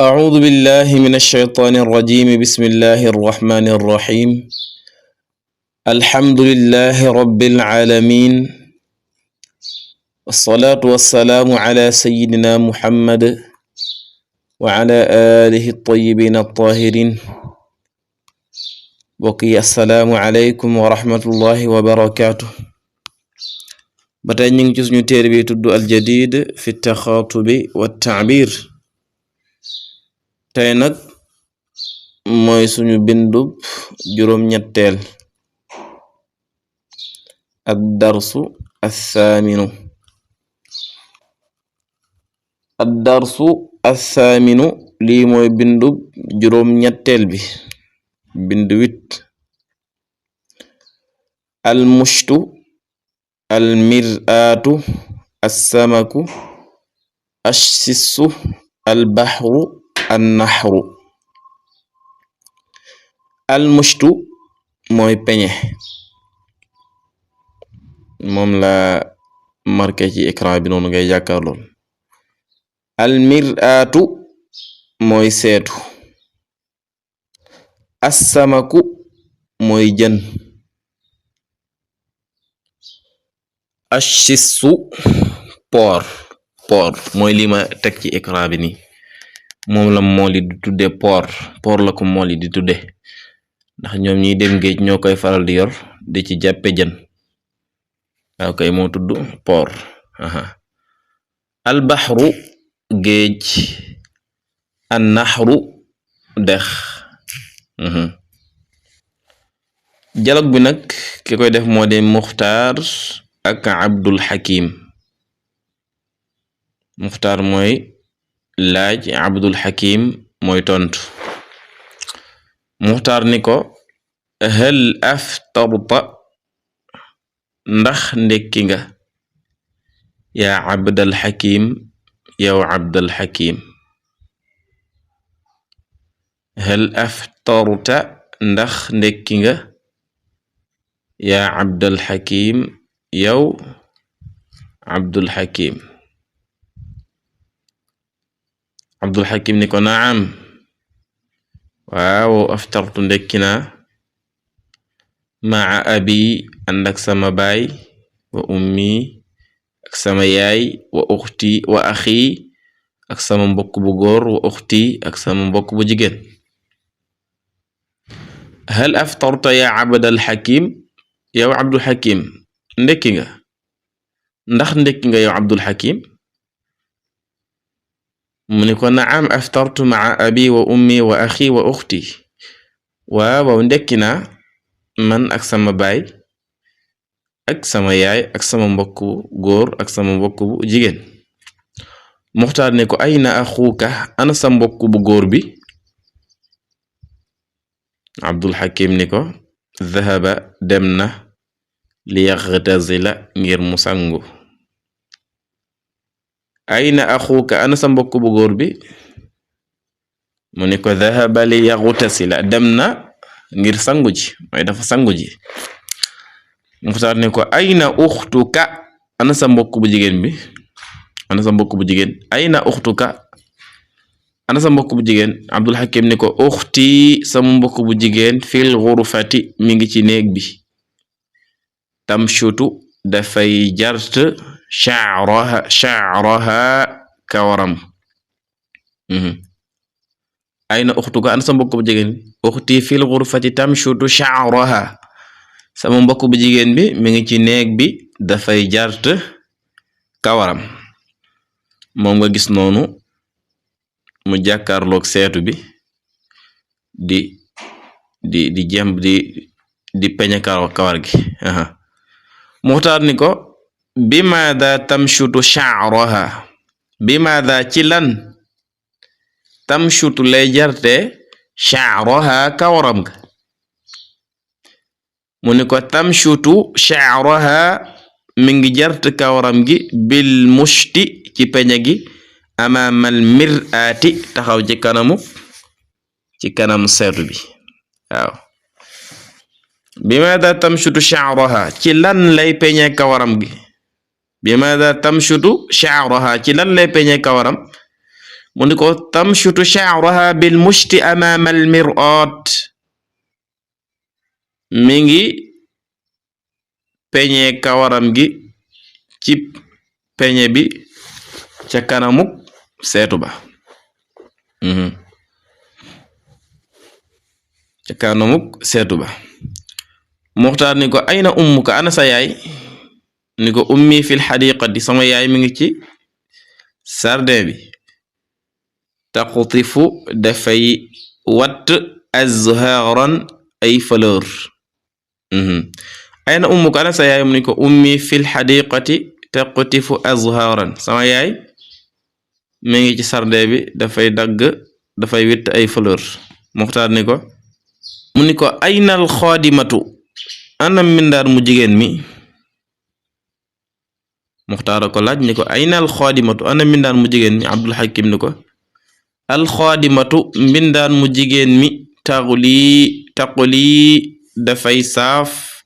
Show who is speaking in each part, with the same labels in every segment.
Speaker 1: أعوذ بالله من الشيطان الرجيم بسم الله الرحمن الرحيم الحمد لله رب العالمين والصلاة والسلام على سيدنا محمد وعلى آله الطيبين الطاهرين بقي السلام عليكم ورحمة الله وبركاته batay ñu ngi ci suñu téere bi tudd aljadid fi taxaatubi wa taabir tey nag mooy suñu bindub juróom-ñetteel ad-darsu athaaminu lii mooy bindub juróom-ñetteel bi bind 8 almushtu almir'atu assamaku assissu albahru annahru almushtu mooy peñe moom la marqué ci écran bi noonu ngay jàkkaarlool almir'atu mooy seetu assamaku mooy jën ashissu poor mooy li ma teg ci écran bi nii moom la mool yi di tudde poor la ko mool yi di tudde ndax ñoom ñiy dem géej ñoo koy faral di yor di ci jàppe jën waaw kay moo tudd poor albaxru géej annaxru dex dialogue bi nag ki koy def moo di Muxtaar ak Abdul Hakim Muxtaar mooy laaj Abdul Hakim mooy tontu Muxtaar ni ko hal aftarta ndax ndekki nga yaa Abdul Hakim yow Abdul Hakim hal aftarta ndax ndekki nga yaa Abdul Hakim yow Abdul Hakim Abdul Hakim ni ko naam waaw aftartu ndekki naa maa abi ànd ak sama baay wa ummi ak sama yaay wa uxti wa axi ak sama mbokk bu góor wa uxti ak sama mbokk bu jigéen hal aftarta ya Abdul Hakim yow Abdul Hakim ndekki nga ndax ndekki nga yow Abdul Hakim mu ni ko naam aftartu maa abi wa ummi wa axi wa uxti waaw ndekki naa man ak sama baay ak sama yaay ak sama mbokku góor ak sama mbokku bu jigéen Muxtaar ne ko ayna axuuka ana sa mbokku bu góor bi Abdul Hakim ni ko dhahaba dem na li yaxtazila ngir mu sangu ayna axuuka ana sa mbokk bu góor bi mu ni ko dhahaba li yaxtasila dem na ngir sangu ji mooy dafa sangu ji Muxtaar ne ko ayna uxtuka ana sa mbokk bu jigéen bi ana sa mbokk bu jigéen ayna uxtuka ana sa mbokk bu jigéen Abdul Hakim ni ko uxti sama mbokk bu jigéen fil ghurfati mi ngi ci néeg bi tamshutu dafay jart sha'raha kawaram ayna uxtuka ana sa mbokk bu jigéen uxti fil ghurfati tamshutu sha'raha sama mbokk bu jigéen bi mi ngi ci néeg bi dafay jart kawaram moom nga gis noonu mu jàkkaarloog seetu bi di jëm di peñe kawar gi Muxtaar ni ko bimaada tamshutu sha'raha bimaada ci lan tamshutu lay jarte sha'raha kawaram ga mu ni ko tamshutu sha'raha mi ngi jart kawaram gi bil mushti ci peñe gi amaamal mir'ati taxaw ci kanam seetu bi waaw bimaada tamshutu sha'raha ci lan lay peñe kawaram gi bimaada tamshutu sha'raha ci lan lay peñe kawaram mu ni ko tamshutu sha'raha bil mushti amama al mir'at mi ngi peñe kawaram gi ci peñe bi ca kanamuk seetu ba ca kanamuk seetu ba Muxtaar ni ko ayna ummuka ana sa yaay ni ko ummi fil xadiqati sama yaay mi ngi ci sardin bi taqtifu dafay watt azharan ay fleur ayna ummuka ana sa yaay mu ni ko ummi fil xadiqati taqtifu azharan sama yaay mi ngi ci sardin bi dafay witt ay fleur Muxtaar ni ko mu ni ko ayna al xaadimatu ana mbindaar mu jigéen mi Muxtaar ko laaj ni ko ayna al xaadimatu ana mbindaan mu jigéen mi Abdul Hakim ni ko al xaadimatu mbindaan mu jigéen mi taquli dafay saaf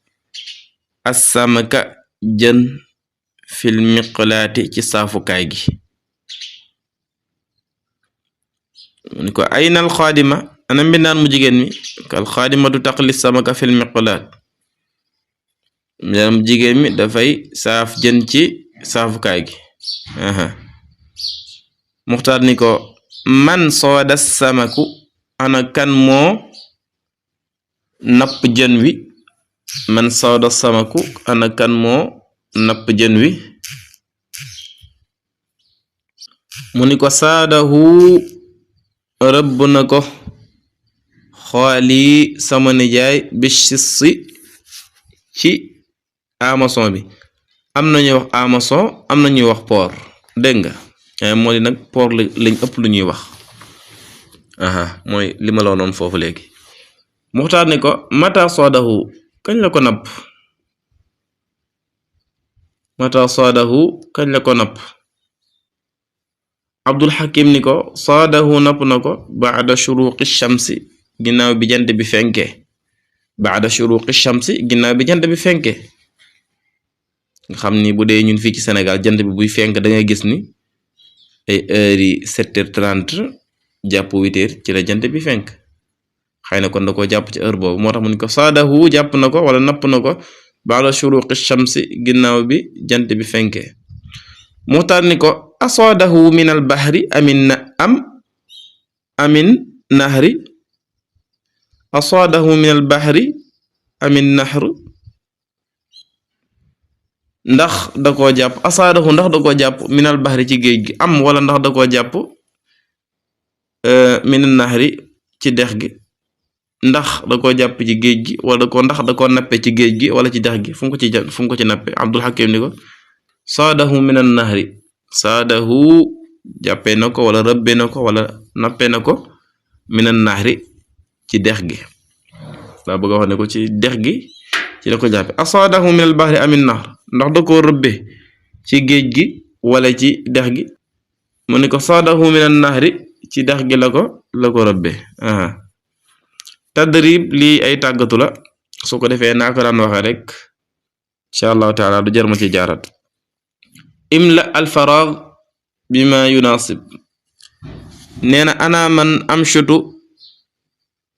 Speaker 1: assamaka jën fil miqlaati ci saafukaay gi mu ni ko ayna al xaadima ana mbindaan mu jigéen mi al xaadimatu taqli samaka fil miqlaat mbindaan mu jigéen mi dafay saaf jën ci saafukaay gi Muxtaar ni ko man sooda samaku ana kan moo napp jën wi man sooda samaku ana kan moo napp jën wi mu ni ko saadahu rëbb na ko xooli sama nijaay bishissi ci amason bi am na ñuy wax amason am na ñuy wax port dégg nga moo di nag port lañ ëpp lu ñuy wax mooy li ma la noon foofu léegi Muxtaar ni ko mata soodahu kañ la ko napp mata soodahu kañ la ko napp Abdul Hakim ni ko soodahu napp na ko baada shuruqi shamsi ginnaaw bi jant bi fenke baada shuruqi shamsi ginnaaw bi jant bi fenke nga xam ni bu dee ñun fii ci Sénégal jant bi buy fenk da ngay gis ni ay heures yi 7h30 jàpp 8h ci la jant bi fenk xëy na kon da koo jàpp ci heure boobu moo tax mu ni ko saadahu jàpp na ko wala napp na ko baada shuruqi shamsi ginnaaw bi jant bi fenke Muxtaar ni ko asaadahu min al bahri amin nahri asaadahu min al bahri amin nahr ndax da koo jàpp asaadahu ndax da koo jàpp minal bahri ci géej gi am wala ndax da koo jàpp minal nahri ci dex gi ndax da koo jàpp ci géej gi wala ndax da koo nappe ci géej gi wala ci dex gi fu mu ko ci nappe Abdul Hakim ni ko saadahu minal nahri saadahu jàppee na ko wala rëbbe na ko wala nappe na ko minal nahri ci dex gi daa bëgg a wax ne ko ci dex gi ci la ko jàppe asaadahu minal bahri amin nahr ndax da koo rëbbe ci géej gi wala ci dex gi mu ni ko saadahu minan nahri ci dex gi la ko rëbbe tadrib lii ay tàggatu la su ko defee naa ko daan waxe rek insha allahu taala du jar ma ci jaarat imla al farag bima yunasib nee na ana man amshutu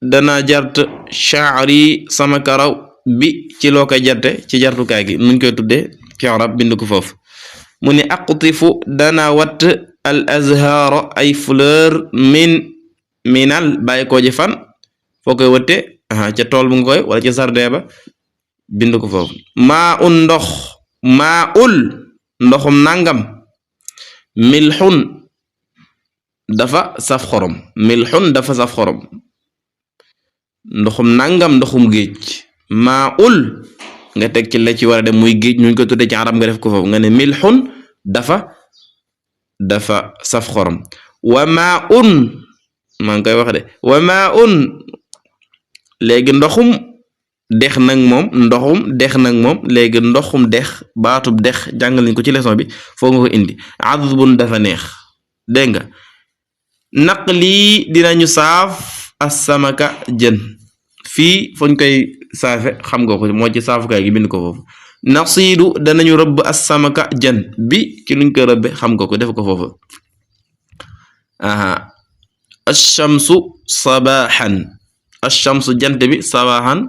Speaker 1: dana jart sha'ri sama karaw bi ci loo koy jarte ci jartukaay gi nuñ koy tuddee ci arab bind ko foofu mu ni aqtifu dana watt al azhara ay fleur minal bàyyi ko ji fan foo koy wëtte ca tool bu nga koy wala ci sardin ba bind ko foofu maa un ndoxum nangam milxun dafa saf xorom ndoxum nangam ndoxum géej maa ul nga teg ci la ci war a dem muy géej ñu ko tudde ci arab nga def ko foofu nga ne milxun dafa saf xorom wa maa un maa ngi koy wax de wa maa un léegi ndoxum dex nag moom léegi ndoxum dex baatub dex jàngal nañ ko ci leçon bi foo nga ko indi azbun dafa neex dégg nga naq lii dinañu saaf as-samaka jën fii foñ koy saafe xam nga ko moo ci saafukaay gi bind ko foofu nasiidu danañu rëbb as-samaka jën bi ci luñ koy rëbbe xam nga ko def ko foofu aha ash-shamsu sabahan ash-shamsu jant bi sabahan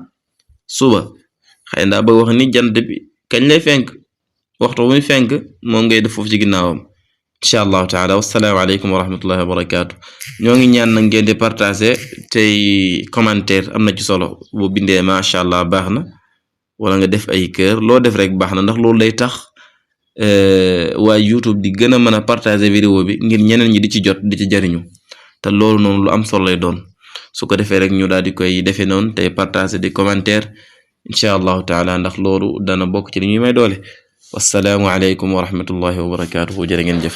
Speaker 1: suba xëy na bëgg wax ni jant bi kañ lay fenk waxtu muy fenk moom ngay def foofu ci ginnaawam insha allahu taala wassalaamu aleykum wa rahmatullahi wa barakatuh ñoo ngi ñaan nag ngeen di partager tey commentaire am na ci solo boo bindee macha allah baax na wala nga def ay kër loo def rek baax na ndax loolu lay tax waa YouTube di gën a mën a partager vidéo bi ngir ñeneen ñi di ci jot di ci jariñu te loolu noonu lu am solo lay doon su ko defee rek ñu daal di koy defee noonu tey partager di commentaire insha allahu taala ndax loolu dana bokk ci li ñuy may doole wassalaamu aleykum wa rahmatullahi wa barakatuhu jërë ngeen jëf